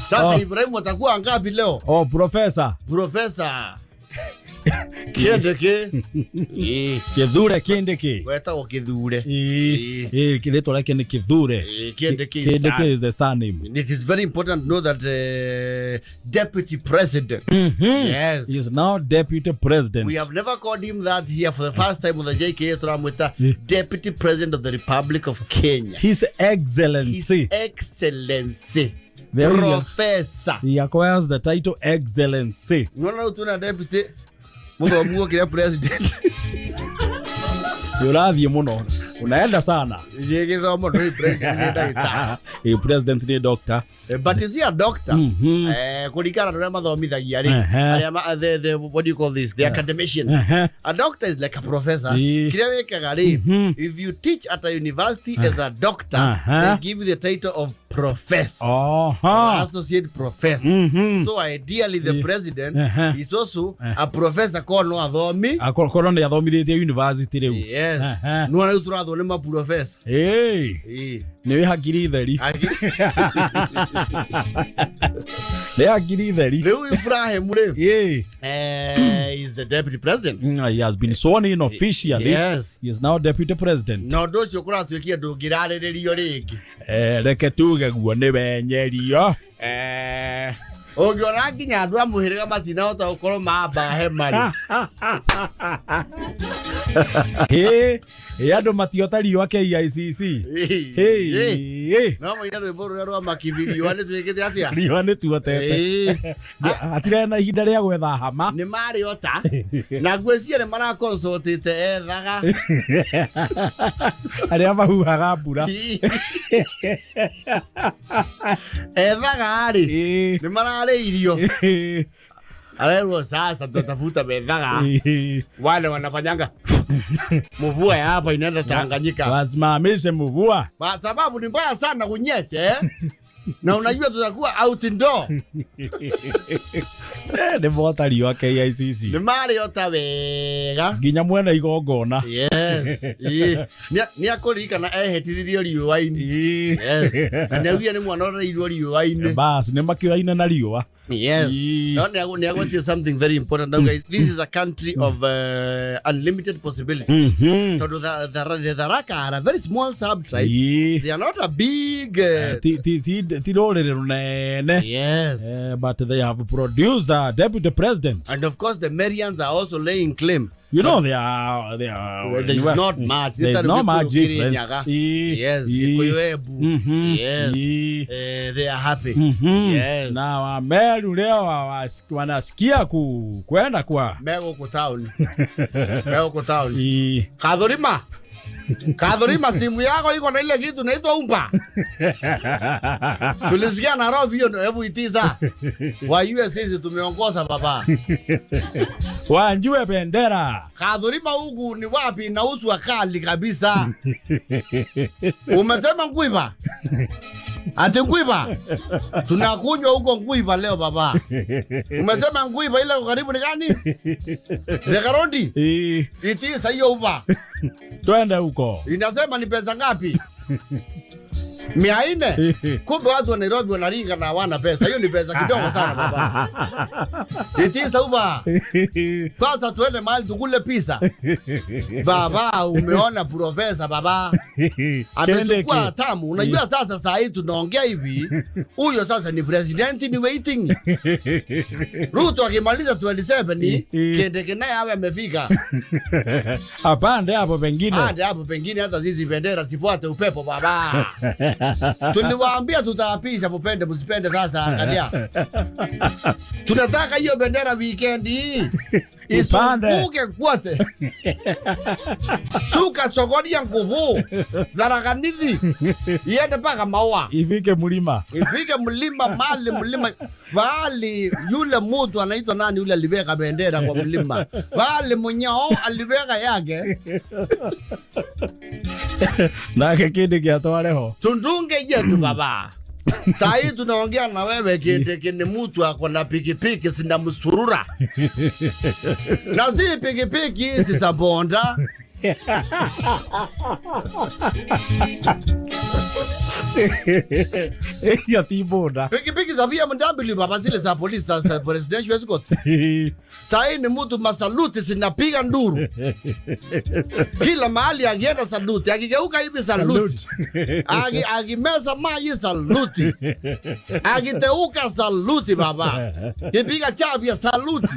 Sasa Oh. Ibrahimu atakuwa ngapi leo? Oh, profesa. Profesa Kindiki. Ĩĩ. Kithure Kindiki. Wetagwo Kithure. Ĩĩ. Ĩĩ, rĩtwa rĩake nĩ Kithure. Ĩĩ, Kindiki is Kindiki is the surname. It is very important to know that deputy president. Yes. He is now deputy president. We have never called him that here for the first time on the JKA turamwita Deputy President of the Republic of Kenya. His His Excellency. Excellency. There he is. Professor. He acquires the title Excellency. Nona rĩu twĩna deputy mũthomu gũkĩra president. Nĩ ũrathiĩ mũno. Unaenda sana. Gĩ gĩthomo ndũĩ president nĩ ndagĩtarĩ. Ĩ, president nĩ doctor. But is he a doctor? Kũringana na ũrĩa mathomithagia rĩ, arĩa the what do you call this? The academicians. A doctor is like a professor. Kĩrĩa wĩkaga rĩ, if you teach at a university as a doctor, they give you the title of professor. Associate professor. So ideally the president is also a professor korwo no athomi. Akorwo nĩ athomithĩtie university rĩu. Yes. Nĩwona rĩu tũrathwo nĩ maprofessor. Ĩĩ. Ĩĩ. Nĩ wĩ hakiri theri. Nĩ hakiri theri. Rĩu Ibrahim rĩ, Ĩĩ. Is the deputy president. He has been sworn in officially. Yes. He is now deputy president. Na ũndũ ũcio kũratuĩkia ndũngĩrarĩrĩrio rĩngĩ. Reke tuge guo nĩ wenyerio. Ũngĩona nginya andũ a mũhĩrĩga matinahota gũkorwo mamba hema rĩ. Ĩ, ĩ, andũ matiota riũa KICC. Ĩ. Ĩ, No maina rwĩmbo rũrĩa rwa makibi riũa nĩ twĩkĩte atĩa? Riũa nĩ tuotete. Hatirĩ na ihinda rĩa gwetha hama. Nĩ marĩ ota na ngwĩciria nĩ maraconsultĩte ethaga Arĩa mahuhaga mbura. Ethaga rĩ, nĩ mararĩirio. Arerwo sasa tutatafuta methaga wale wanafanyanga mvua ya hapa inaenda Tanganyika. Wasimamishe mvua. Kwa sababu ni mbaya sana kunyesha, eh? Na unajua tutakuwa outdoor. Nĩ mota riũa KICC. Nĩ marĩ ota wega. Nginya mwena igongona. Yes. Ĩĩ. Nĩ akũririkana ehĩtithirio riũa-inĩ. Yes. Na nĩ augire nĩ mwana ũrereirwo riũa-inĩ. Bas nĩ makĩoyaine na riũa. Yes. Ĩĩ. No nĩ agwetie something very important. Now, guys, this is a country of unlimited possibilities. Tondũ the Tharaka are a very small sub-tribe. They are not a big Ti rũrĩrĩ rũnene. Yes. But they have produced a deputy president. And of course the Merians are also laying claim. You know they are Well, there is not much. There is not much difference. Kirinyaga. Ĩĩ. Yes, Ĩĩ. Gikuyu Embu. Yes. Ĩĩ. They are happy. Yes. Na Wameru leo wanasikia kwenda kwa Megũkũ town. Megũkũ town. Ĩĩ. Kathurima. Kathurima, simu yako iko na ile kitu inaitwa Uber. Tulisikia Nairobi hiyo ndio, hebu itiza. Wa USA tumeongoza, baba. Wanjue bendera. Kathurima, huku ni wapi inauzwa kali kabisa? Umesema Ngwiva? Ati Ngwiva? Tunakunywa huko Ngwiva leo, baba. Umesema Ngwiva ile karibu ni gani? Thika. Ĩĩ. Itisa hiyo Uber. Twende huko. Inasema ni pesa ngapi? 400. Kumbe watu wa Nairobi wanaringa na hawana pesa. Hiyo ni pesa kidogo sana, baba. Itisa Uber. Kwanza tuende mahali tukule pizza. Baba, umeona profesa, baba amechukua hatamu. Unajua sasa saa hii tunaongea hivi, huyo sasa ni president in waiting. Ruto akimaliza 27, Kindiki naye awe amefika. Apande hapo pengine. Hadi hapo pengine hata zizi bendera zifuate upepo, baba. Tuliwaambia tutaapisha, mupende msipende. Sasa angalia, tunataka hiyo bendera weekend hii Ipande. isunguke kwote, suka Sogoria, nguvu Tharaka Nithi, iende mpaka Maua, ifike mlima. Ipige mlima mali mlima bali yule mtu anaitwa nani yule aliweka bendera kwa mlima bali munyao aliweka yake. Nake Kindiki atware ho. Tundunge yetu, baba. Saa hii tunaongea na wewe, Kindiki ni mtu ako na pikipiki zinamsurura, na si pikipiki hizi za bonda. Icio ti boda. Pikipiki za BMW baba, zile za polisi, za presidential escort. Saa hii ni mtu masaluti zinapiga nduru kila mahali, akienda saluti, akigeuka hivi saluti, akimeza maji saluti, akiteuka saluti baba, kipiga chapya saluti.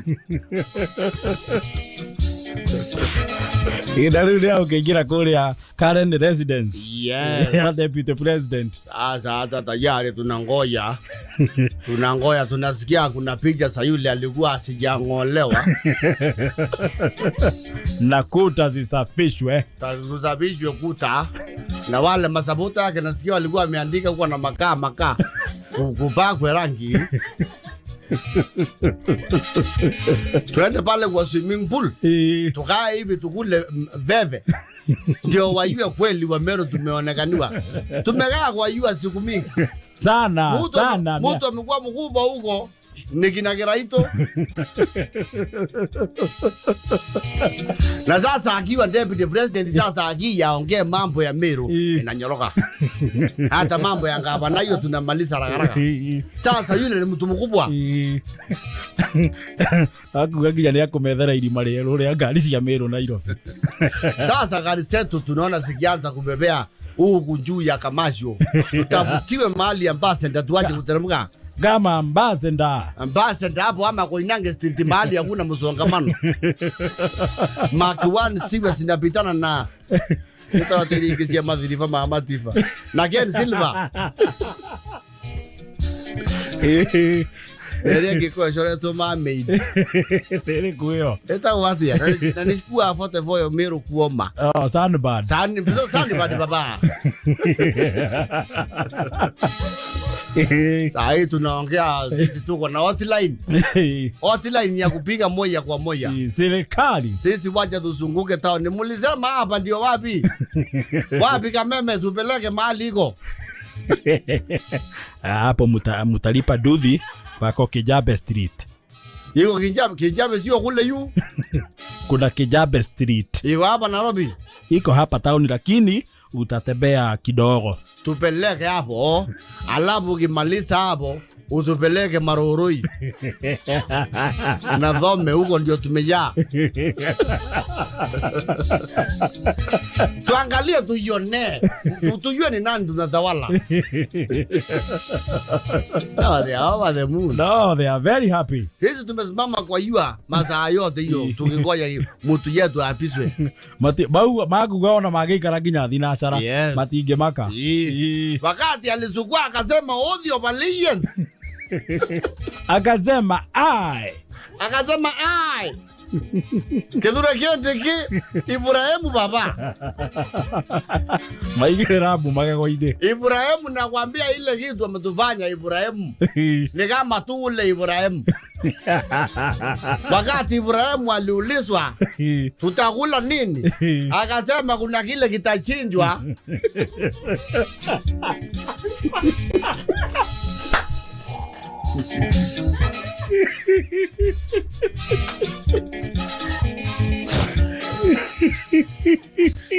Na rĩu rĩa ũkĩingĩra kũrĩa Karen residence ya deputy president. Sasa hata tayari tunangoja, tunangoja, tunasikia kuna picha za yule alikuwa asijang'olewa. Na kuta zisafishwe. Kusafishwe kuta na wale masapota yake nasikia walikuwa wameandika kuwa na makaa makaa kupakwe rangi. Tuende pale kwa swimming pool, tukae hivi tukule veve, ndio wajue kweli wa Meru tumeonekaniwa. Tumekaa kwa yua siku mingi sana sana. Mtu amekuwa mkubwa huko ni kina Kiraito. Na sasa akiwa deputy president, sasa akija aongee mambo ya Meru inanyoroka. Hata mambo ya gavana hiyo tunamaliza haraka haraka. Sasa yule ni mtu mkubwa. Akuga nginya nĩ akũmethera irima rĩerũ rĩa ngari cia Meru Nairobi. Sasa gari zetu tunaona zikianza kubebea huku juu ya kamasho, tutafutiwe mahali ambassador tuache kuteremka. Kama ambassador. Ambassador hapo ama Koinange Street mahali hakuna msongamano. Mark 1 siwe zinapitana na tutawatirikisia madhirifa mahamatifa na Ken Silva. Rĩrĩa ngĩkorwo ĩcoretwo mermaid. Ĩrĩkũ ĩyo? Ĩtagwo atĩa? Na nĩ cikuaga 44 Meru kuoma. Oh, Sunbird. Sunbird baba. Saa hii tunaongea sisi tuko na hotline. Hotline ya kupiga moja kwa moja. Serikali. Sisi wacha tuzunguke town. Mulisema hapa ndio wapi? Wapi Kameme tupeleke mahali iko? Hapo mutalipa duthi pako Kijabe Street. Iko Kijabe, Kijabe sio kule yu. Kuna Kijabe Street. Iko hapa Nairobi. Iko hapa town lakini utatembea kidogo. Tupeleke hapo, alafu ukimaliza hapo utupeleke Marurui. Na Thome huko ndio tumejaa. Tuangalie tuione. Tujue ni nani tunatawala. No, they are over the moon. No, they are very happy. Hizi tumesimama kwa yua masaa yote hiyo tukingoja hiyo mtu yetu apiswe. Mati bau makuga ona magĩikara nginya thinacara. Yes. Matingĩmaka. Wakati alisukua akasema oath of allegiance. Akasema ai. Akasema ai. Kithure Kindiki Ibrahimu baba. Maigĩrĩra mbu magego-inĩ. Ibrahimu nakwambia ile kitu ametufanya Ibrahimu. Ni kama tu ule Ibrahimu. Wakati Ibrahimu aliulizwa tutakula nini, akasema kuna kile kitachinjwa.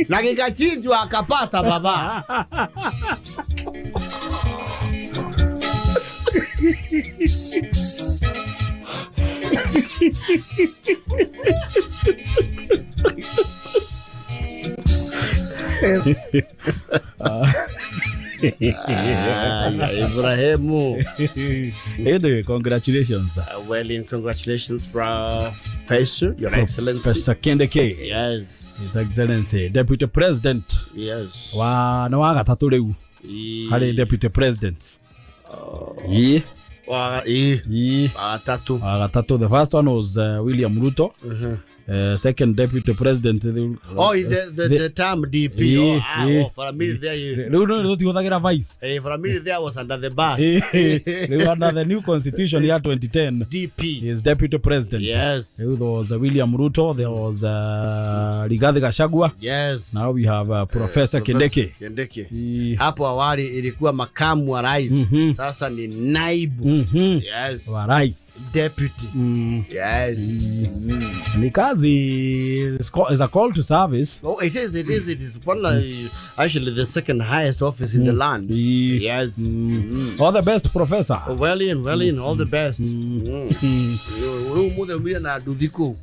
Na kikachinjwa akapata baba. Ibrahimu. Anyway, congratulations. Well, in congratulations, Professor, Your Excellency. Professor Kindiki. Yes. His Excellency, Deputy President. Yes. Wa nĩ wa gatatũ rĩu. Harĩ Deputy President. Wa Wa gatatũ. Wa gatatũ. The first one was William Ruto. Second Deputy President. The term DP. Oh, for a minute there you. Rĩu nĩ tũtihũthagĩra vice. For a minute there I was under the bus. Rĩu under the new constitution year 2010. DP. He is Deputy President. Yes. There was William Ruto, there was Rigathi Gachagua. Yes. Now we have Professor Kindiki. Kindiki. Hapo awali ilikuwa makamu wa rais. Sasa ni naibu. Yes. Wa rais. Deputy. Yes. Ni kazi Kazi is a call to service. Oh, it is, it is, it is one actually the second highest office in the land. Yes. All the best, professor. Oh, well in, well in, all the best. Rĩu mũthĩ umire na nduthi kũu.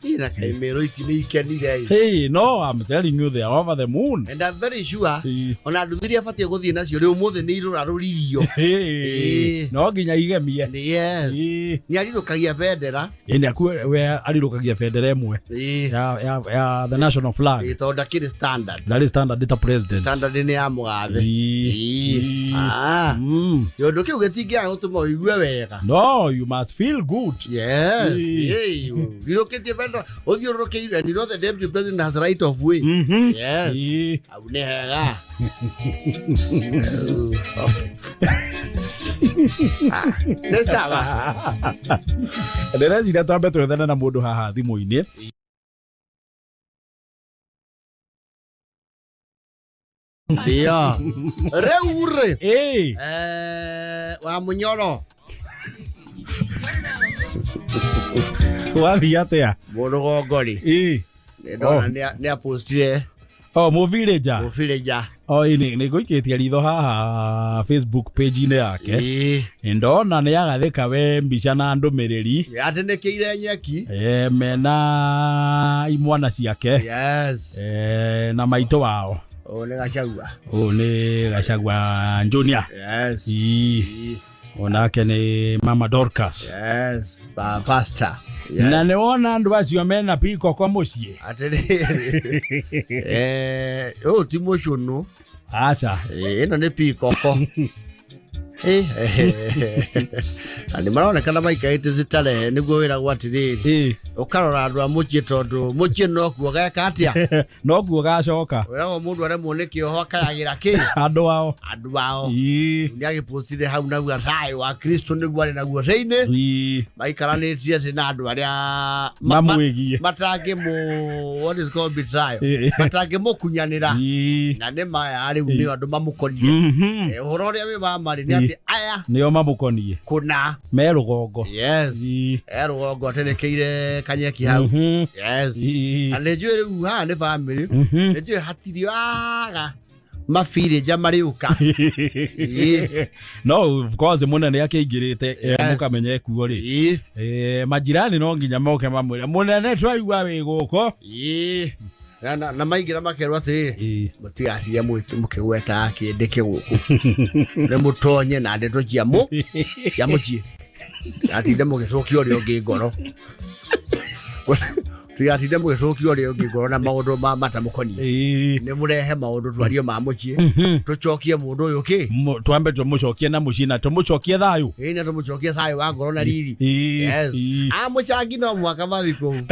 Ina kaimero iti nĩ ikenire. Hey, no, I'm telling you, they are over the moon. And I'm very sure ona nduthi iria batiĩ gũthiĩ nacio rĩu ũmũthĩ nĩ irũrarũririo. Hey, no nginya igemie. Yes. Nĩ arirũkagia bendera. Ĩ nĩ we arirũkagia bendera ĩmwe ya the national flag. Tondũ ndakĩrĩ standard. Ndarĩ standard ta president. Standard nĩ ya mũgathe. Kĩũndũ kĩu gĩtingĩaga gũtũma ũigue wega. No, you must feel good. Yes. Rirũkĩtie bendera ũthiũrũrũkĩire, and you know the deputy president has right of way. Yes. Hau nĩ hega. Nĩ sawa. Ndĩreciria twambe twethane na mũndũ haha thimũ-inĩ. Ndio. Rĩu rĩ. Wa Munyoro. Wathiĩ atĩa? Mũrũgongo rĩ. Ndona nĩ apostire. Oh, mũvillager. Mũvillager. Oh, nĩ ngũikĩtie ritho haha Facebook page-inĩ yake. Ndona nĩ agathĩka we mbica na ndũmĩrĩri. Atĩnĩkĩire nyeki. Mena imwana ciake. Yes. Na maitũ wao. Ũyũ nĩ Gachagua. Ũyũ nĩ Gachagua Junior. Yes. Onake nĩ Mama Dorcas. Yes, pastor. Yes. Na nĩ wona andũ acio mena pikoko mũciĩ. Atĩrĩrĩ. Ũyũ ti mũcũnũ. Aca. Ĩno nĩ pikoko. Na nĩ maronekana maikarĩte citarehe nĩguo wĩragwo atĩrĩrĩ. Ũkarora andũ a mũciĩ tondũ mũciĩ nokuo geka atĩa? Nokuo gacoka. Wĩragwo mũndũ aremwo nĩ kĩoho akayagĩra kĩ? Andũ ao. Andũ ao. Nĩ agĩpostire hau nauga thayũ wa Kristo nĩguo arĩ naguo thĩinĩ. Maikaranĩtie atĩ na andũ arĩa mamwĩgie. Matangĩmũ, what is called betrayal. Matangĩmũkunyanĩra. Na nĩ maya rĩu nĩo andũ mamũkonie. Ũhoro ũrĩa wĩ wa marĩ nĩ atĩ aya nĩo mamũkonie. Kũna. Me rũgongo. Yes. E rũgongo aterekeire kanyeki hau. Yes. Na nĩ njũĩ rĩu haha nĩ family. Nĩ njũĩ hatirĩ aga mabirĩnja marĩũka. No, of course mũnene akĩingĩrĩte mũkamenye kuo rĩ. Majirani no nginya moke mamwĩre mũnene twaigua wĩ gũkũ. Na maingĩra makerwo atĩrĩrĩ, mũtigatige mũkĩgwetaga kĩndĩ gũkũ. Nĩ mũtonye na ndeto cia mũciĩ. Atinde mũgĩcũkia ũrĩa ũngĩ ngoro. Tigatinde mũgĩcũkia ũrĩa ũngĩ ngoro na maũndũ ma matamũkoniĩ. Nĩ mũrehe maũndũ twarie ma mũciĩ. Tũcokie mũndũ ũyũ kĩ? Twambe tũmũcokie na mũciĩ na tũmũcokie thayũ. Ĩĩ, na tũmũcokie thayũ wa ngoro na riri. Yes. Mũcangi no mũhaka mathiĩ kũu.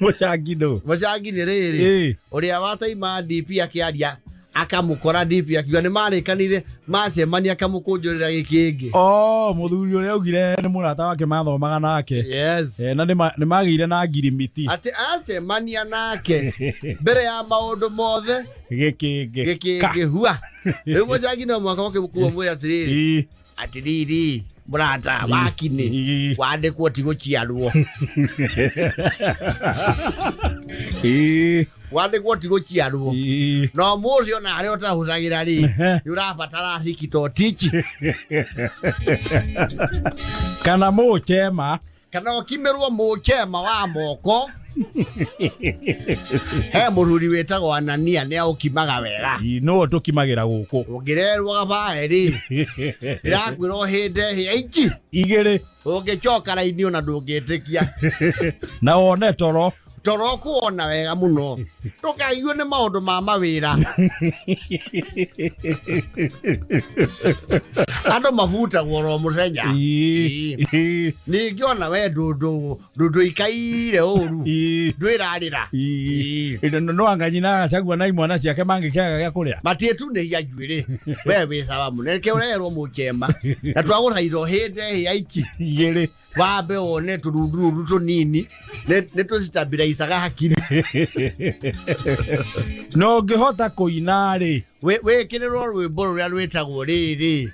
Mũcangi nũ? Mũcangi nĩ rĩrĩ. Ũrĩa wataima DP akĩaria akamũkora DP akiuga nĩ marĩkanire macemania akamũkũnjũrĩra gĩkĩngĩ. Oh, mũthuri ũrĩa augire nĩ mũrata wake mathomaga nake. Yes. Na nĩ magĩire na ngirimiti. Atĩ acemania nake mbere ya maũndũ mothe gĩkĩngĩ. Gĩkĩngĩ hua. Rĩu mũcangi no mũhaka oke gũkua mwĩre atĩrĩrĩ. Atĩrĩrĩ mũrata wakinĩ wandĩkwo ti gũciarwo. Wandĩkwo ti gũciarwo. No mũciĩ ona harĩa ũtahũthagĩra rĩ, nĩ ũrabatara rikito tichi. Kana mũchema. Kana ũkimerwo mũchema wa moko. He mũthuri wĩtagwo Anania nĩ aũkimaga wega. No tũkimagĩra gũkũ. Ũngĩrerwo gabae rĩ, ndĩrakwĩra ũhĩnde hĩa ici igĩrĩ. Ũngĩcoka raini ona ndũngĩtĩkia. Na wone toro. Toro kuona wega mũno. Ndũkaigue nĩ maũndũ ma mawĩra. Andũ mabutagwo oro mũthenya. Ningĩ ona we ndũikaire ũru. Ndwĩrarĩra. No anga nyina Gachagua na imwana ciake mangĩkĩaga gĩa kũrĩa. Matiĩtunĩhia njuĩrĩ. We wĩ sawa mũno. Nĩkĩo ũrerwo mũchema. Na twagũthaitha ũhĩnde hĩa ici igĩrĩ. Wambe wone tũrundurundu tũnini nĩ tũcitabiraicaga hakiri. No ũngĩhota kũina rĩ, wĩkĩrĩrwo rwĩmbo rũrĩa rwĩtagwo rĩrĩ.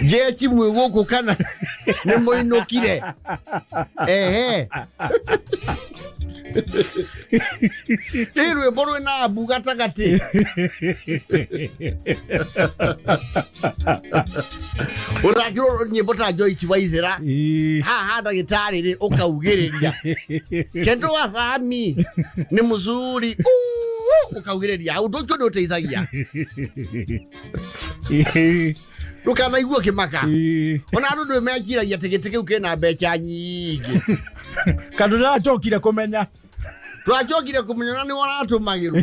Jechi mwĩ gũkũ kana Nĩ mũinũkire. Ehe. Ĩ rwĩmbo rwĩna mbu gatagatĩ. Ũrakĩrwo nyĩmbo ta Joyce Waithera. Haha ndagĩtarĩ rĩ ũkaugĩrĩria. Kendo wa Sami nĩ mzuri. Uu, Ũkaugĩrĩria. Ũndũ ũcio nĩ ũteithagia. Ndũkanaigua ũkĩmaka. Ona andũ ndũĩ meciragia atĩ gĩtĩ kĩu kĩna mbeca nyingĩ. Kandũ ndĩracokire kũmenya. Twacokire kũmenya na nĩ waratũmagĩrwo.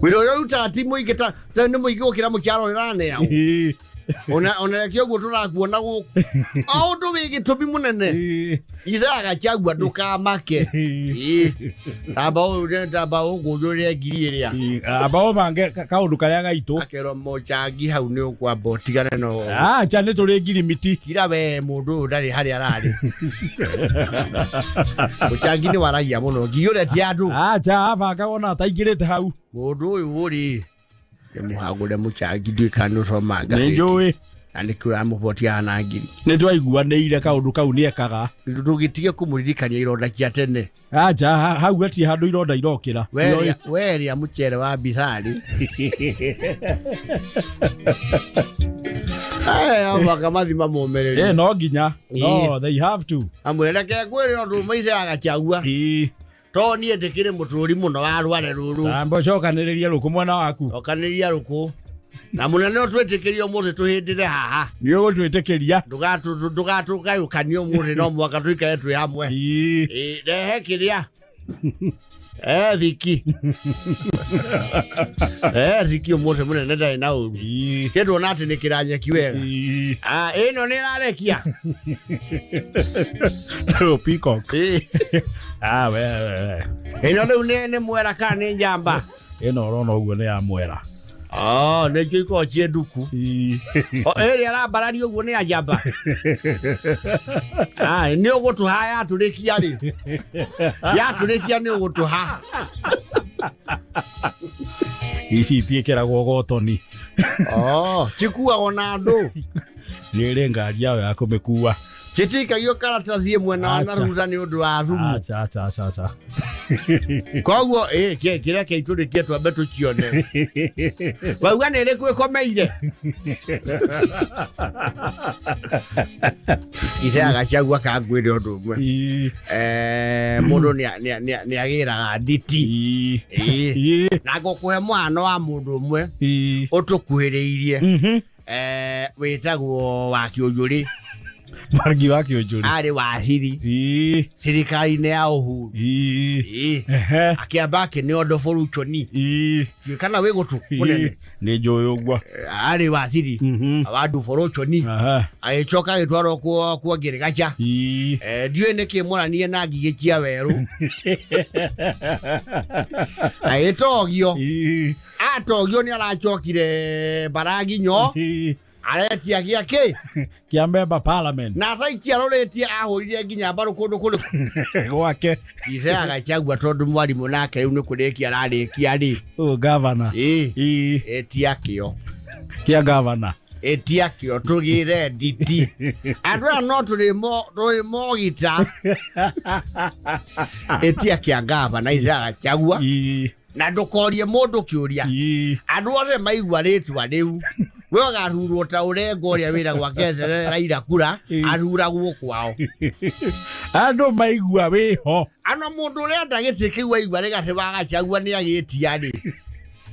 Wĩra ũrĩa ũrutaga ti mũingĩ ta ta nĩ mũingĩ gũkĩra mũciara ũrĩa ũraneagwo. Ona reke ũguo tũrakuona gũkũ. O ũndũ wĩ gĩtũmi mũnene. Ithaa Gachagua ndũkamake. Ĩĩ. Tamba ũyũ tamba ũkũnjũrĩre ngiri ĩrĩa. Amba ũbange kaũndũ karĩa gaitũ. Akerwo mũchangi hau nĩ ũkwamba ũtigane na ũũ. Acha nĩ tũrĩ ngirimiti. Kira we mũndũ ũyũ ndarĩ harĩa ararĩ. Mũchangi nĩ waragia mũno. Ngiri ũrĩa ti andũ. Acha abanga wona ataingĩrĩte hau. Mũndũ ũyũ ũrĩ nĩ mũhagũre mũchangi ndiũĩ kana nĩ ũsoma Nĩ ngathĩti. njũĩ. Na nĩkĩo ũramũbotia na ngiri. Nĩ twaiguanĩire kaũndũ kau nĩ ekaga. Ndũgĩtige kũmũririkania ironda cia tene. Acha hau gatirĩ handũ ironda irokĩra. Weria mũcere wa mbicari. Aya mathi mamũmĩrĩrie. No nginya. No, they have to. Amwĩre reke ngwĩre ũndũ maica ya Gachagua. To niĩ ndĩkĩrĩ mũtũri mũno wa rware rũrũ. Amba ũcokanĩrĩrie rũkũ mwena waku. Cokanĩrĩria rũkũ. Na mũnene ũtwĩtĩkĩrie ũmũthĩ tũhĩndĩre haha. Nĩ ũgũtwĩtĩkĩria. Ndũgatũgayũkanie ũmũthĩ no mũhaka tũikare twĩ hamwe. Rehe kĩrĩa. Thiki. Thiki ũmũthĩ mũnene ndarĩ na ũru. Kĩndũ ona atĩ nĩ kĩranyeki wega. Ĩno nĩ ĩrarekia. Peacock. We. Ĩno rĩu nĩ mwera kana nĩ njamba? Ĩno ũrona ũguo nĩ ya mwera. Nĩ ikĩo ikoragwo ciĩ nduku. Ĩrĩa arambararia ũguo nĩ ya njamba. Nĩ ũgũtũha yatũrĩkia rĩ. Yatũrĩkia nĩ ũgũtũha. Ici itiĩkĩragwo gotoni. Cikuagwo na andũ. Nĩ ĩrĩ ngari yayo ya kũmĩkua. Gĩtikagio karatathi ĩmwe na Acha. thutha nĩ ũndũ wa thumu. Acha acha acha acha. Koguo kĩrĩa kĩa itũrĩkie twambe tũcione. Wauga nĩ ĩrĩkũ ĩkomeire? Ithe Gachagua kangwĩre ũndũ ũmwe. Mũndũ nĩ agĩraga nditi. Na ngũkũhe mũhano wa mũndũ ũmwe ũtũkuhĩrĩirie. Wĩtagwo wa Kĩũnjũrĩ. Mwangi wa Kĩũnjũrĩ. Arĩ waziri. Thirikari-inĩ ya Uhuru. Akĩamba akĩneo devolution. Kana wĩ gũtũ mũnene. Nĩ njũĩ ũguo. Arĩ waziri wa devolution. Agĩcoka agĩtwarwo kwa Ngirigaca. Ndiũĩ nĩkĩ moranie na ngigĩ cia werũ. Agĩtogio. Atogio nĩ aracokire Mbaraginyo. Aretia gĩa kĩ? Kĩa member parliament. Na thaa ici arorĩtie ahũrire nginya mbaru kũndũ kũrĩkũ? Gwake. Ithe Gachagua tondũ mwarimũ nake rĩu nĩ kũrĩkia ararĩkia rĩ. Ũyũ gavana. Etia kĩo. Kĩa gavana. Etia kĩo tũgĩre nditi. Andũ aya no tũrĩmogita. Etia kĩa gavana Ithe Gachagua. Na ndũkorie mũndũ kĩũria. Andũ othe maigua rĩtwa rĩu. We ũgathurwo ta ũrengo ũrĩa wĩragwo aketerera Raila kura, athuragwo kwao. Andũ maigua wĩho. Ano mũndũ ũrenda gĩtĩ kĩu aigua Rigathĩ wa Gachagua nĩ agĩtia rĩ.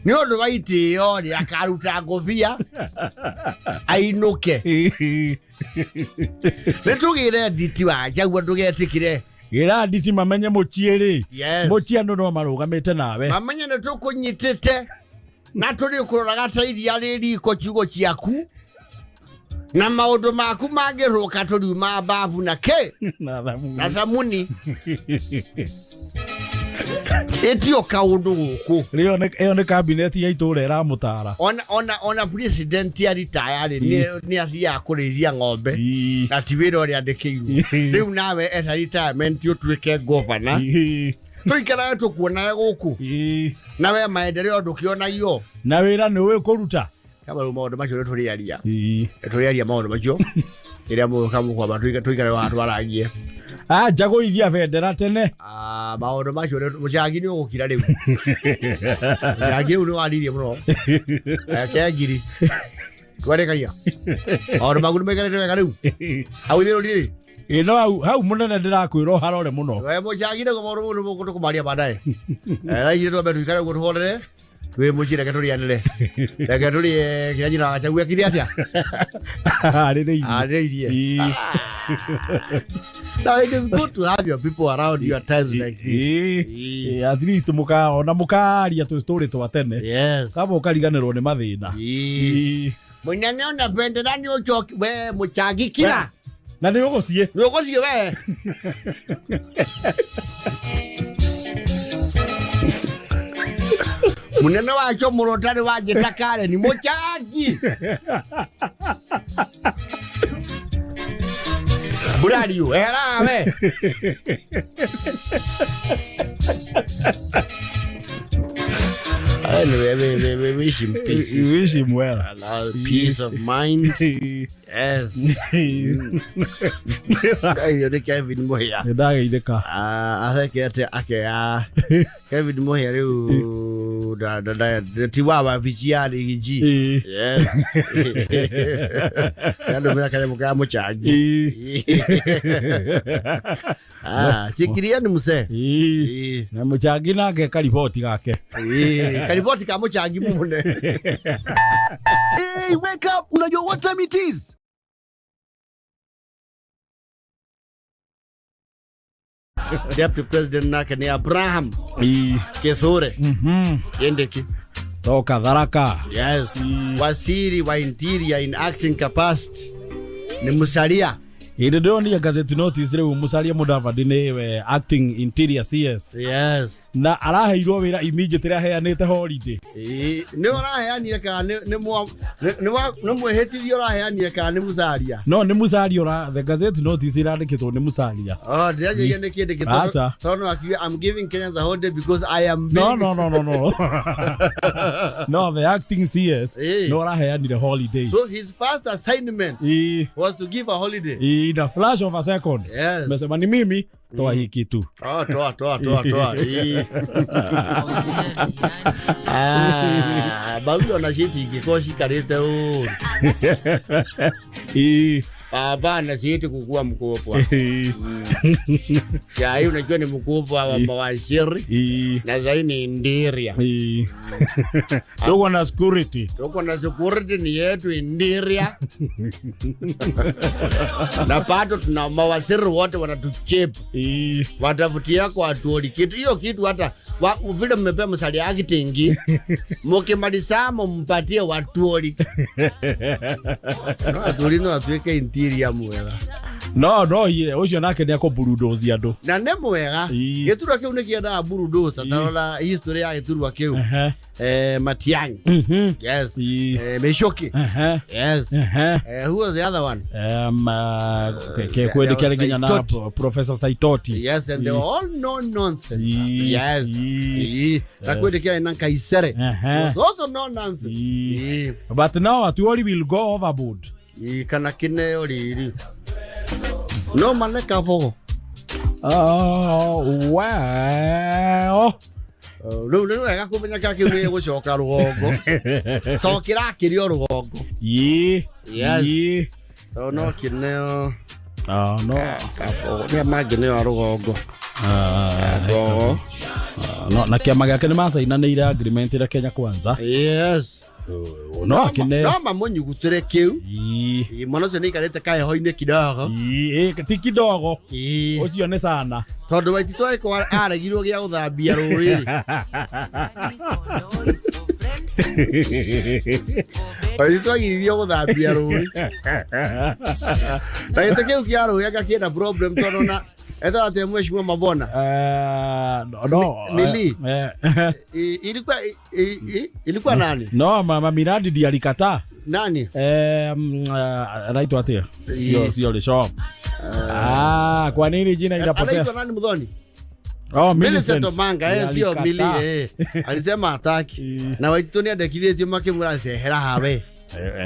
Nĩ ũndũ wa itĩo rĩ, akaruta ngũbia, ainũke. Nĩ tũgĩre nditi wa Gachagua ndũgetĩkĩre. Gĩra nditi mamenye mũciĩ rĩ. Yes. Mũciĩ andũ no marũgamĩte nawe. Mamenye nĩ tũkũnyitĩte. Na tũrĩ kũroraga ta iria rĩ riko ciugo ciaku. Na maũndũ maku mangĩrũka tũriuma mbabu na kĩ? Na thamuni. Na thamuni. Ĩtio kaũndũ gũkũ. Ĩyo nĩ kabineti ya itũũra ĩramũtara. Ona president ya retire rĩ, nĩ athiaga kũrĩithia ng'ombe. Na ti wĩra ũrĩa andĩkĩirwo. Rĩu nawe etha retirement ũtuĩke governor. Tũikarage tũkuonaga gũkũ. Na we maendeleo ndũkĩonagio. Na wĩra nĩ ũĩ kũruta. Kama rĩu maũndũ macio nĩ tũrĩaria. Nĩ tũrĩaria maũndũ macio. Ĩrĩa mũgũka mũkwamba tũikare wa twarangie. Ah, njagũithia bendera tene. Ah, maũndũ macio mũcangi nĩ ũgũkira rĩu. Mũcangi rĩu nĩ waririe mũno. Kengiri. Twarĩkagia. Maũndũ maku nĩ maikarĩte wega rĩu. Hau ithĩrũ rĩrĩ. Ĩ no hau hau mũnene ndĩrakwĩra ũharore mũno. We mũcangi nĩguo maũndũ mau nĩguo tũkũmaria baadaye. Thaa ici twambe tũikare ũguo tũhorere. Twĩ mũciĩ reke tũrĩanĩre. Reke tũrĩe kĩrĩa nyina wa Gachagua ekire atĩa? Arĩrĩirie. Arĩrĩirie. Ĩ. Now it is good to have your people around you at times like this. Ĩ. Ĩ, at least mũka ona mũkaria tũ story twa tene. Yes. Kaba ũkariganĩrwo nĩ mathĩna. Ĩ. Ĩ. Mũnene ona bendera nĩ ũcoki we mũcangi kira. Na nĩ ũgũciĩ. Nĩ ũgũciĩ we. Mũnene wacho mũrotari wanjĩta Karen mũcangi. Burario, ehera we. Anyway, we wish him peace. Wish him well. Allow peace of mind. Yes. Ngai nĩ Kevin Muhia. Nĩ ndageithĩka. Ah, athekete akeya Kevin Muhia rĩu ti wa wabici ya Rigiji. Ĩ. Yes. Yandũmĩra kanyamũ ka mũchangi. Ĩ. Ah, chikiria ni mzee. Ĩ. Ĩ. Na mũchangi nake kariboti gake. Ĩ. Kariboti ka mũchangi mune. Hey, wake up! Unajua what time it is? Deputy President nake ni Abraham Ĩ. Kithure Mhm. Kindiki. Toka Tharaka. Yes. Waziri wa Interior in acting capacity ni Musalia. Ĩndĩ ndĩronire gazeti notice rĩu Musalia Mudavadi nĩwe acting interior CS Yes. na araheirwo wĩra immediately aheanĩte holiday. Ĩ, nĩ ũraheanire kana nĩ mwĩhĩtithio ũraheanire kana nĩ Musalia? No nĩ Musalia ũra the gazeti notice ĩrandĩkĩtwo nĩ Musalia. Oh, ndĩraciria nĩ kĩndĩ Aca. tondũ no akiuga I'm giving Kenyans a holiday because I am No being no no no no. No the acting CS Ĩ. no araheanire holiday. So his first assignment Ĩ. was to give a holiday. In a flash of a second. Yes. Mesema ni mimi toa hii kitu. Oh, toa toa toa toa. Ĩ. Ah, baru ona citingĩkorwo cikarĩte ũũ. Ĩ. Hapana, siiti kukua mkubwa. Ĩ. Sai unajua ni mkubwa wa mawaziri Ĩ. na sai ni Indiria. Ĩ. Tuko na security. Tuko na security ni yetu Indiria. Na bado tuna mawaziri wote wanatuchepu. Ĩ. Watafutia kwa atuoli kitu hiyo kitu hata vile mmepea msali acting mukimalizamo mpatie watuoli. No atuoli no atuike interior mwega. No no ye ucio nake nĩ akũburudozi andũ. Na nĩ mwega. Ĩ. Gĩturwa kĩu nĩ kĩendaga burudosa tarora history ya gĩturwa kĩu. Ehe. Matiang'i. Mhm. Yes. Ĩ. Michuki. Ehe. Yes. Ehe. Who was the other one? Kwendĩ There kĩarĩ was nginya na Saitoti. Professor Saitoti. Yes, and they were all no nonsense. Ĩ. Yes. Ĩ. Ĩ. Na kwendĩ kĩarĩ na Kaisere. Ehe. Was also no nonsense. Ĩ. Ĩ. But now Atuori will go overboard. Ĩ, kana kĩneo rĩrĩ. No mane kabogo. Oh, well. Rĩu nĩ wega kũmenya kĩrĩa kĩu nĩ gũcoka rũgongo. To kĩrakĩrio rũgongo. Ĩ. Yes. Ĩ. To no kĩneo Oh, no. kabogo. Nĩa mangĩneo a rũgongo. Ah, Kabogo. no na kĩama gĩake nĩ macainanĩire agreement ĩrĩa Kenya Kwanza. Yes. No akĩne. No mamũnyugutĩre kĩu. Ĩ. Ĩ, mwana ũcio nĩ aikarĩte kaheho-inĩ kidogo. Ĩ, ti kidogo. Ĩ. Ũcio nĩ sana. Tondũ Waititũ agĩkorwo aregirwo gĩa gũthambia rũĩ-rĩ. Waititũ agiririo gũthambia rũĩ. Na gĩtĩ kĩu kĩa rũĩ anga kĩna problem tondũ na ethaga atĩ mheshimiwa Mabona. No, no. Mili. Ilikuwa ilikuwa nani? No, mama Miradi ndiye alikataa. Nani? Anaitwa atia? Sio sio Lisho. Ah, kwa nini jina inapotea? Anaitwa nani Muthoni? Oh, Millicent Millicent. Omanga, sio Mili Alikataa. Alisema hataki. Na Waititũ nĩ andekithĩtio makĩmwĩra atĩ ehera hawe.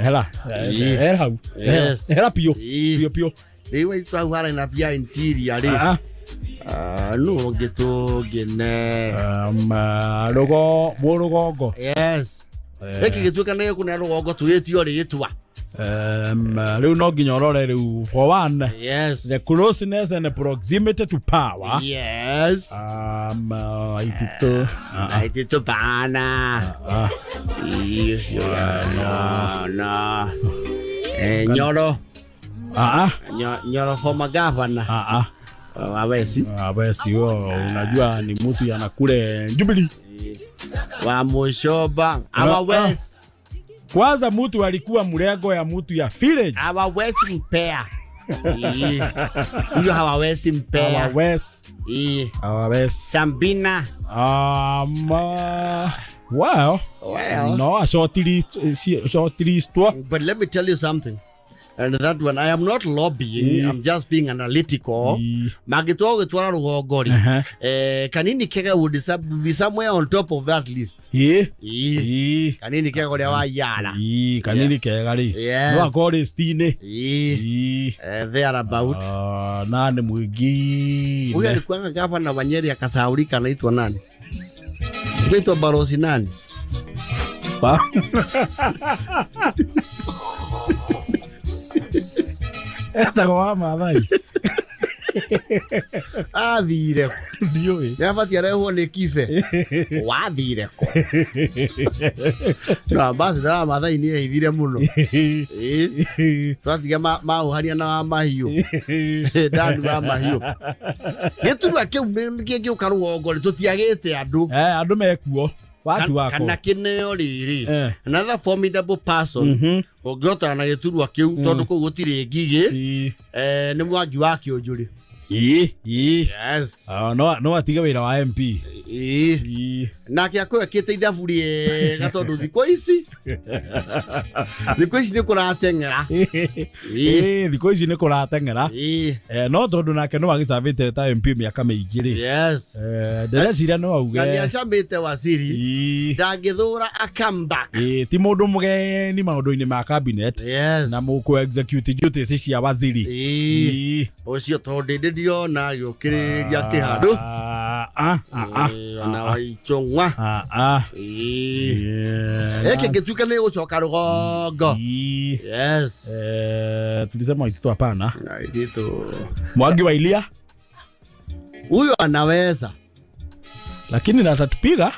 Hera. Ĩĩ. Hera hau. Yes. Hera biũ. Ĩĩ. Biũ biũ. Rĩu Waititu hau hara na bia interior rĩ. Ah, Ah, nũ ũngĩ tũngĩne? Rũgo mũrũgongo. Yes. Gĩkĩ gĩtuĩka nĩ gĩkũnea rũgongo tũgĩtio rĩtwa. Rĩu no nginya ũrore rĩu for one, Yes. the closeness and the proximity to power. Yes. Waititu. Waititu bana. Ũcio no no. Nyoro. Nyoro former governor. Wawesi. Wawesi huyo unajua ni mtu anakule Jubilee. Wa Mushoba. Awawesi. Kwanza mtu alikuwa mlengo ya mtu ya village. Hawawezi mpea. Huyo hawawezi mpea. Hawawezi. Hawawezi. Sambina. Well, Well. no, a short list, short list. But let me tell you something. And that one, I am not lobbying, I'm just being analytical. Mangĩtua gũgĩtwara rũgongo rĩ, Kanini Kega would be somewhere on top of that list. Ĩĩ. Kanini Kega ũrĩa wa Yara. Ĩĩ, Kanini Kega rĩ. Yes. No akorwo list-inĩ. Ĩĩ. There about. Ah, nani mwingine? Huyu alikuwa gavana wa Nyeri akasahaulika, anaitwa nani? Anaitwa Barosi nani? Etagwo wa Maathai. Athire kũ? Ndiũĩ. Nĩ abatiĩ arehwo nĩ Kibe. Wathire kũ? No ambassador wa Maathai nĩ ehithire mũno. Ĩĩ. Twatiga maũhania na wa mahiũ. Ndani wa mahiũ. Gĩturwa kĩu kĩngĩũka rũgongo rĩ, tũtiagĩte andũ. Andũ mekuo. Watu wako. Kana kĩneo rĩrĩ. Another formidable person ũngĩhotana na gĩturwa kĩu tondũ kũu gũtirĩ ngigĩ, nĩ Mwangi wa Kĩũnjũrĩ. Ĩĩ, ĩĩ. Yes. Ah, no atige wĩra wa MP. Ĩĩ. Nake akorwo ekĩte ithabu rĩega tondũ thikũ ici nĩ kũrateng'era. Ĩĩ. Ĩĩ, thikũ ici nĩ kũrateng'era. Ĩĩ. No tondũ nake no agĩcabĩte ta MP mĩaka mĩingĩ rĩ. Yes. Ndĩreciria no auge. Na nĩ acamĩte waziri. Ndangĩthũra a comeback. Ĩĩ, ti mũndũ mũgeni maũndũ-inĩ ma cabinet. Yes. Na mũkũ execute duties cia waziri. Ĩĩ. Ũcio tondũ ndĩ ndĩrona agĩũkĩrĩria kĩhandũ. Ĩĩ, ona Waichũng'wa. Ĩĩ. Gĩkĩ ngĩtuĩka nĩ gũcoka rũgongo. Yes. Tulisema Waititu hapana. Waititu. Mwangi wa Ilia. Huyo anaweza. Lakini na atatupiga.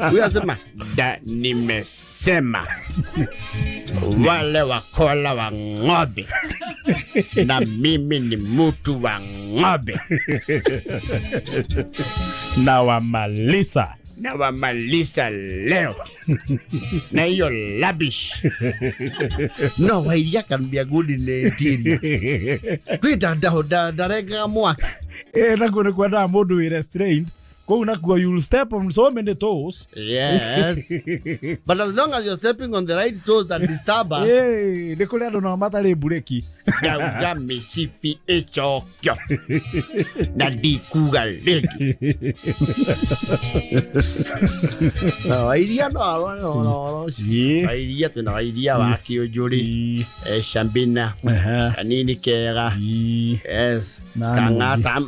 Huyo asema da, nimesema wale wakola wa ng'ombe na mimi ni mtu wa ng'ombe. Na wamaliza. Na wamaliza leo na hiyo labish. No, Wairia can be a good in the interior. Twita ndarengaga mwaki. Nakuo nĩ kwendaga mũndũ wĩ restrained kũu nakuo you'll step on so many toes. Yes, but as long as you're stepping on the right toes that disturb us. Nĩ kũrĩ andũ nao matarĩ mburĩki. Ndauga mĩcibi ĩcokio na ndikuga rĩngĩ. No, Wairia no arware ũhoro ũcio. Wairia, twĩna Wairia wa Kĩũnjũrĩ, Shambina. Kanini Kega. Yes. Nani? Kang'ata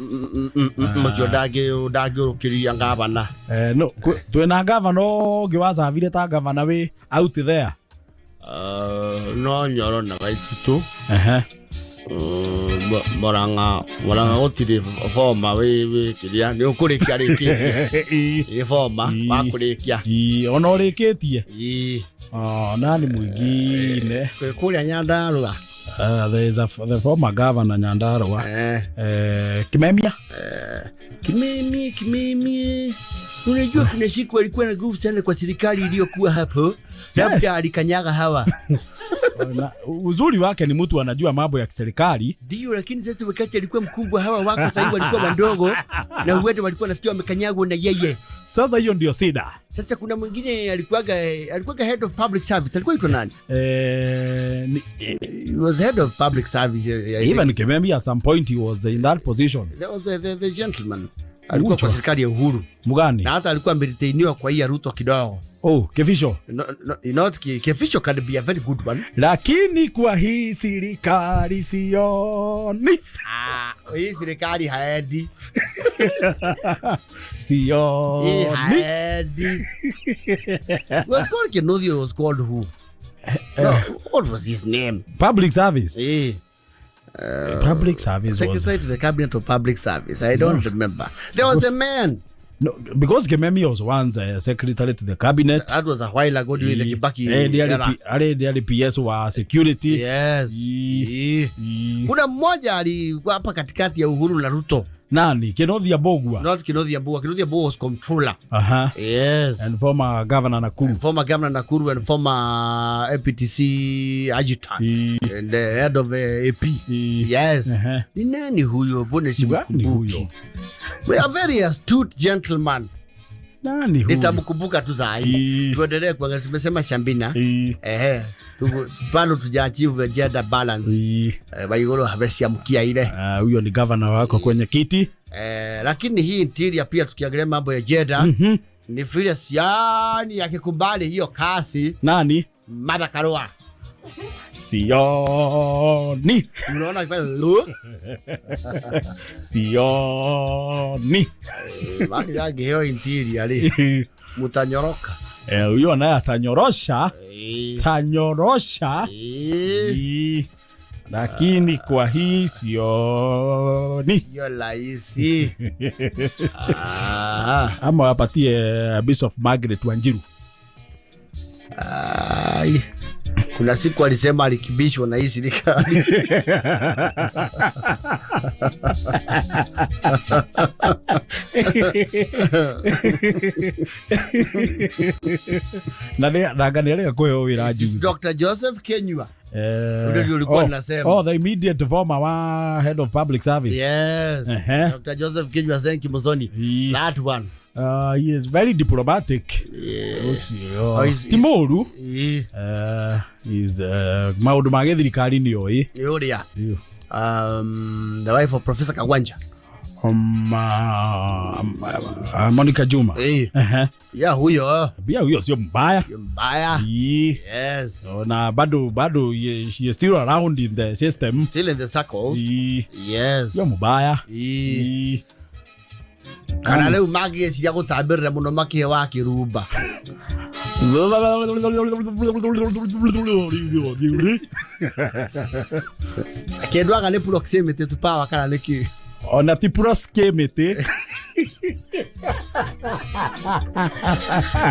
mũcio ndangĩũrũkĩria ngavana. No twĩna gavana ũngĩ wacabire ta gavana wĩ out there? No Nyoro na Waititu. Murang'a Murang'a gũtirĩ boma wĩ kĩrĩa nĩ ũkũrĩkia rĩkĩtie. Ĩ boma wa kũrĩkia. Ĩĩ, ona ũrĩkĩtie. Ĩĩ. Oh, nani mwingine? Kũrĩa Nyandarũa. There is the former governor Nyandarua. Kimemia. Kimemi, Kimemi, unajua kuna siku alikuwa na nguvu sana kwa serikali iliyokuwa hapo, labda alikanyaga hawa. Na, uzuri wake ni mtu anajua mambo ya kiserikali. Ndio, lakini sasa wakati alikuwa mkubwa hawa wako sasa hivi walikuwa wadogo na huenda walikuwa nasikia wamekanyagwa na yeye. Sasa hiyo ndio shida. Sasa kuna mwingine alikuwaga head of public service, alikuwa itwa nani? Ni, He was head of public service. Even Kimemia at some point he was in that position. There was the gentleman. Alikuwa kwa Ucho. serikali ya Uhuru Mugani na hata alikuwa ameretainiwa kwa hii ya Ruto kidogo. Oh, Kevisho. No, no, not Kefisho can be a very good one. Lakini kwa hii serikali sioni. Ah, hii serikali haendi. Hii Sioni. haendi. Was called Kinuthia, was called who? No, what was his name? Public service. Eh, Public service was Secretary to the Cabinet of Public Service. I don't remember. There was a man. No, because Kimemi was once a secretary to the cabinet. That was a while ago during the Kibaki Eh, era. ndiye PS wa security. Yes. Ii. Eh. Ii. Kuna mmoja alikuwa hapa katikati ya Uhuru na Ruto. Nani? Kenothia Mbugua. Not Kinuthia Mbugua. Kinuthia Mbugua was controller. Aha. Yes. And former governor Nakuru. Former governor Nakuru and former APTC adjutant Ii. and the head of AP. Ii. Yes. Ehe. Ni nani huyo? Mbona Nani simkumbuki? huyo? We are very astute gentleman. Nani huyo? Nitamkumbuka tu saa hii. Ii. Tuendelee kuangalia, tumesema Shambina. Ii. Ehe. Bado tujaachieve gender balance. Ii. Waiguru habesiamkia ile. Ah, huyo ni governor wako kwenye kiti. Lakini hii interior pia tukiangalia mambo ya gender ni vile siani akikubali hiyo kasi Nani? Martha Karua. Sioni. Unaona akifanya lu Sioni. bali yake hiyo interior ri mutanyoroka. Eh, huyo naye atanyorosha. Tanyorosha. Eh, Ii. Lakini kwa hii sioni. Sio rahisi. Ah, Ama wapatie Bishop Margaret Wanjiru. ai. Kuna siku alisema alikibishwa na hii serikali. Na nanga nĩ arega kũheo wĩra This is juzi. Dr. Joseph Kenyua. Eh, Ndio nilikuwa oh, ninasema. Oh, the immediate former wa head of public service. Yes. Ehe. Dr. Joseph Kenyua Zenki Musoni. That one. He is very diplomatic. Ũcio. Oh, Ti mũru. Eh, Is maũndũ ma gĩthirikari nĩ oĩ. Nĩ ũrĩa. The wife of Professor Kagwanja. Monica Juma. Eh. Ehe. Yeah, huyo. Pia huyo sio mbaya. Mbaya. Ii. Yes. Na bado she is still around in the system. Still in the circles. Ii. Yes. Sio mbaya. Eh. Ii. Kana rĩu mangĩgĩciria gũtambĩrĩra mũno makĩhe wa kĩrumba. Kĩndũ anga nĩ proximity to power kana nĩ kĩ? Ona ti proximity.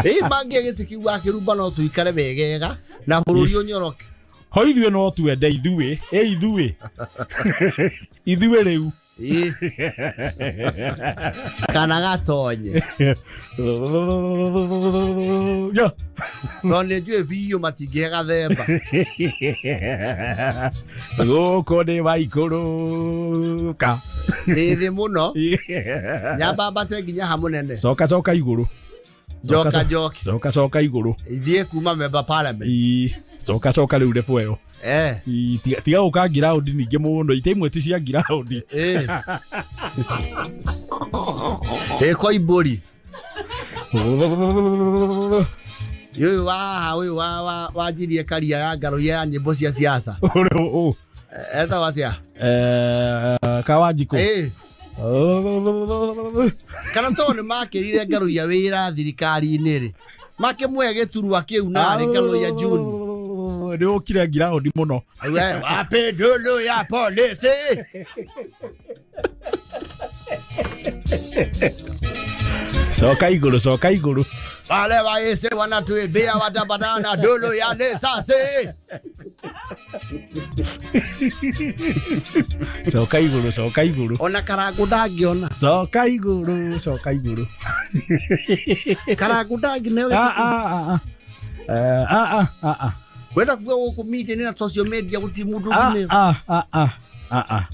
Ĩ mangĩe gĩtĩ kĩu wa kĩrumba no tũikare wegega na bũrũri ũnyoroke. Ho ithuĩ no twende ithuĩ, ĩ ithuĩ. Ithuĩ rĩu. Ĩ. Kana gatonye. Yo. Tondũ nĩ njũĩ biũ matingĩhe gathemba. Gũkũ nĩ waikũrũka. Nĩ thĩ mũno. Nyambambate nginya ha mũnene. Coka coka igũrũ. Njoka njoke. Coka coka igũrũ. Ithiĩ kuma member parliament. Ii. Coka coka rĩu level ĩyo. Eh. Ii, tiga gũka ngiraundi ningĩ mũno, ite imwe ti cia ngiraundi. Eh. Ĩ Koimbũri. Ũyũ wa haha ũyũ wa wa wanjirie karia ya ngaruia ya nyĩmbo cia siasa. Ũrĩ ũ. Etagwo atĩa? Kawanjikũ. Ĩ. Kana tondũ nĩ makĩrire ngaruia wĩra thirikari-inĩ rĩ. Makĩmũhe gĩturwa kĩu narĩ ngaruia June. Nĩ ũkire ngiraundi mũno. We wape ndũndũ ya polisi. Coka igũrũ, coka igũrũ. Wale waese wanatuibia watapatana ndũndũ ya risasi. Coka igũrũ, coka igũrũ. Ona Karangũ ndangĩona. Coka igũrũ, coka igũrũ. Karangũ ndangĩneo. Ah, ah, ah, ah. Ah, ah, ah, ah. Wenda kuga gũkũ media na social media gũtirĩ mũndũ Ah, ũngĩneo. ah, ah, ah. Ah, ah.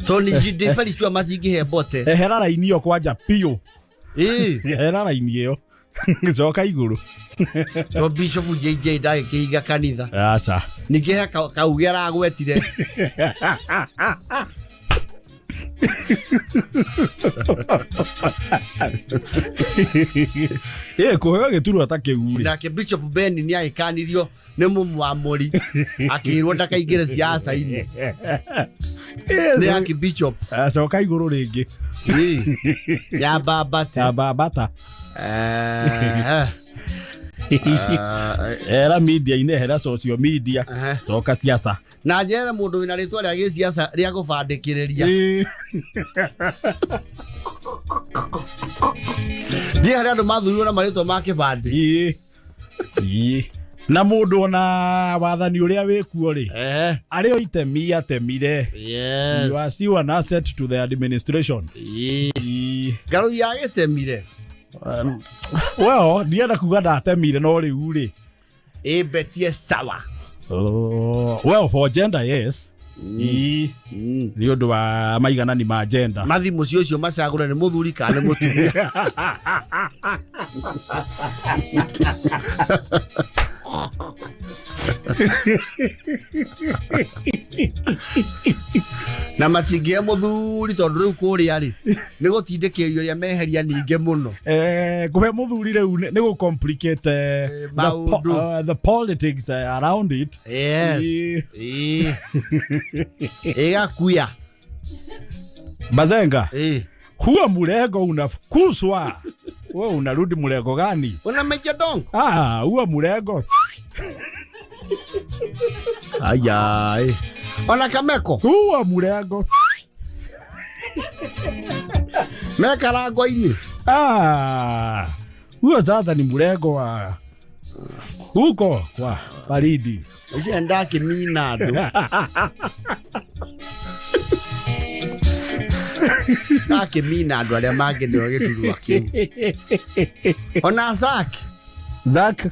Tondũ nĩ very sure matingĩhe mbote. Ehera raini ĩyo kwanja biũ. Ĩ. Ehera raini ĩyo. Coka igũrũ. To Bishop JJ ndagĩkĩhinga kanitha. Aca. Ningĩ he kauge aragwetire. Ĩ kũheo gĩturwa ta kĩu rĩ. Nake Bishop Ben nĩ agĩkanirio nĩ mũmwamũri, akĩrwo ndakaingĩre siasa-inĩ nĩ Archbishop. Acoka igũrũ rĩngĩ. Ĩ, ya Babate. Ya Babata. Eh, Era media-inĩ, hera social media. Coka siasa. Na njere mũndũ wĩna rĩtwa rĩa gĩsiasa rĩa gũbandĩkĩrĩria. Thiĩ harĩa andũ mathurirwo na marĩtwa ma kĩbandĩ. Ĩ. Ĩ. Na mũndũ ona wathani ũrĩa wĩkuo rĩ, arĩ o itemi atemire. You are still an asset to the administration. Ĩ. Ngarũi agĩtemire. Well, ndienda kuga ndatemire, no rĩu rĩ, Ĩmbetie sawa. Oh, well, for gender, yes. Ĩ. Nĩ ũndũ wa maiganani ma gender. Mathi mũciĩ ũcio macagũre nĩ mũthuri kana nĩ mũtumia. Na matingĩhe mũthuri tondũ rĩu kũrĩa rĩ nĩ gũtindĩkĩrĩrio ũrĩa meheria ningĩ mũno. Kũhe mũthuri rĩu nĩ gũ complicate maũndũ. The politics around it. Yes. Ĩ. Ĩ. Ĩgakuya. Bazenga, Ĩ. huo mrengo unafukuzwa. Wewe unarudi mrengo gani? Unamenja dongo. Ah, huo mrengo. Aya. Ĩ. Ona kameko Huo mrengo. mekarango-inĩ. Ah, huo sasa ni mrengo wa huko kwa baridi. Icio ndakĩmina andũ. Ndakĩmina andũ arĩa mangĩneo gĩturwa kĩu. Ona Zaki. Zack.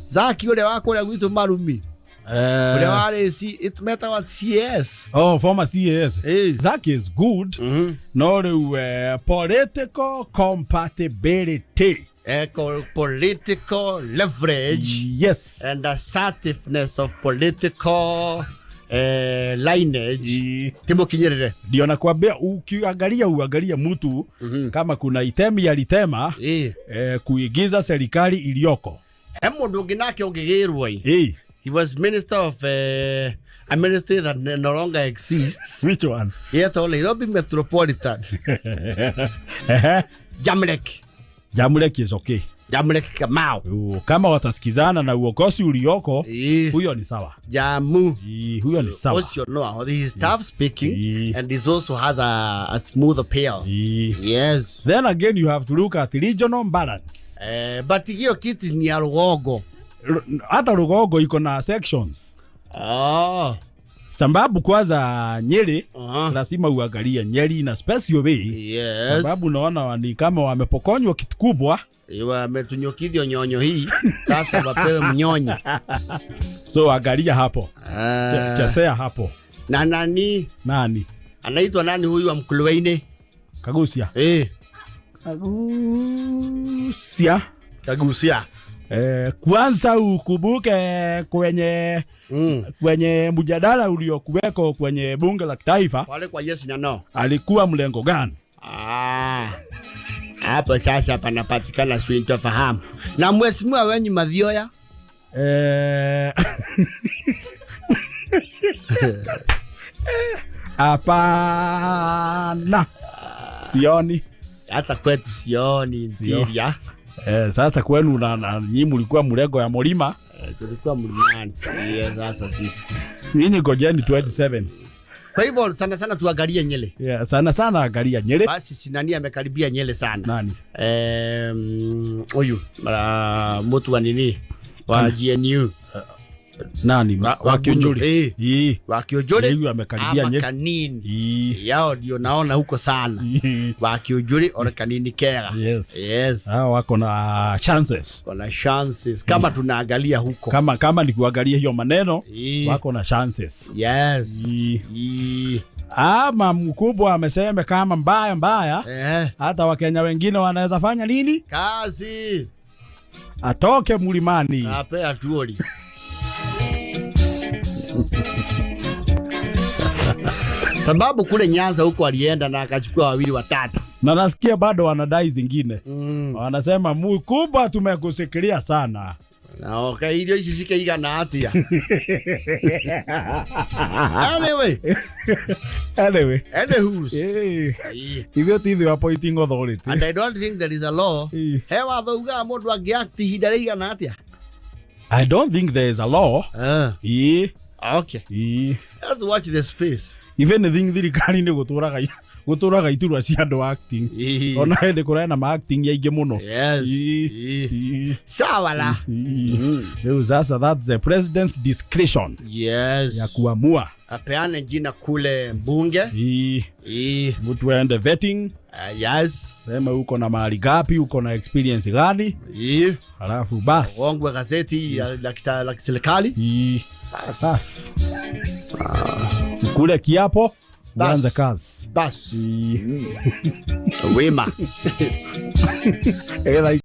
Zaki ũrĩa wa kũrĩa gwitũ Marumi. Ũrĩa warĩ metagwo CS. Oh, former CAS. Ĩ. Zack is good. No rĩu political compatibility. Political leverage and assertiveness of political lineage. Timũkinyĩrĩre. Ndio nakwambia, ukiangalia uangalie mtu kama kuna itemi alitema kuigiza serikali iliyoko. He mũndũ ũngĩ nake ũngĩgĩrwo ĩ. He was minister of a ministry that no longer exists. Which one? Yetagwo Nairobi Metropolitan. Jamlek. Jamlek is okay. Jamlek Kamau. Kama watasikizana na uongozi ulioko, huyo ni sawa. Jamu. Huyo ni sawa. Ũcio no aho. He is tough speaking and he also has a smooth appeal. Yes. Then again you have to look at regional balance. But hiyo kiti ni ya Rugongo. Hata Rugongo iko na sections. Oh. Sababu kwanza Nyeri, lazima uangalie Nyeri na special way. Sababu naona ni kama wamepokonywa kitu kubwa. Wametunyukithio nyonyo hii sasa wapewe mnyonyo. So angalia hapo. Chesea hapo. Na nani? Nani? Anaitwa nani huyu wa Mkulweine? Kagucia. Kagucia. Kagucia. Kwanza ukumbuke kwenye mjadala uliokuweko kwenye bunge la kitaifa pale kwa yes na no, alikuwa mlengo gani? Hapo sasa panapatikana sintofahamu. Na mheshimiwa wenyu Mathioya? Hapana. Sioni. Hata kwetu sioni Ntiria. Sasa kwenu na nyinyi mlikuwa mlengo ya mlima. Tulikuwa mlimani. Yeah, sasa sisi. Nyinyi ngojeni 27. Kwa hivyo sana sana tuangalie Nyeri. Yeah, sana sana angalia Nyeri. Basi si nani amekaribia Nyeri sana? Nani? Huyu, mtu wa nini? Wa GNU. Nani? Wa Kiunjuri. Wa Kiunjuri. Huyu amekaribia Ama Nyeri. Kanini. Yao ndio naona huko sana. Wa Kiunjuri ona Kanini Kega. Yes. Yes. Hao wako na chances. Wako na chances. Kama tunaangalia huko. Kama ni kuangalia hiyo maneno, wako na chances. Yes. Ama mkubwa amesema kama mbaya mbaya, hata Wakenya wengine wanaweza fanya nini? Kazi. Atoke mlimani. Ape atuoli. Sababu kule Nyanza huko alienda na akachukua wawili watatu. Na nasikia bado wanadai zingine. Wanasema mkubwa, tumekusikilia sana. Na okay, irio ici cikĩigana atia? Anyway, Anyway. Anywho's. Ithuĩ ti ithuĩ appointing authority. And I don't think there is a law. He watho ugaga mũndũ angĩact ihinda rĩigana atĩa? I don't think there is a law. Ĩĩ. Okay. Ĩĩ. Let's watch the space. If anything, thirikari nĩ gũtũraga iturwa cia andũ acting. Ona hĩndĩ kũrena ma acting yaingĩ mũno. Yes. Sawa la. Rĩu sasa that's the president's discretion ya kuamua. Apeane jina kule mbunge. Mtu aende vetting. Sema uko na mali gapi, uko na experience gani? Halafu bas. Gongwe gazeti la kiserikali. Bas. Bas. Kule kiapo Bas. uanze kazi. Bas. Wema. Ela.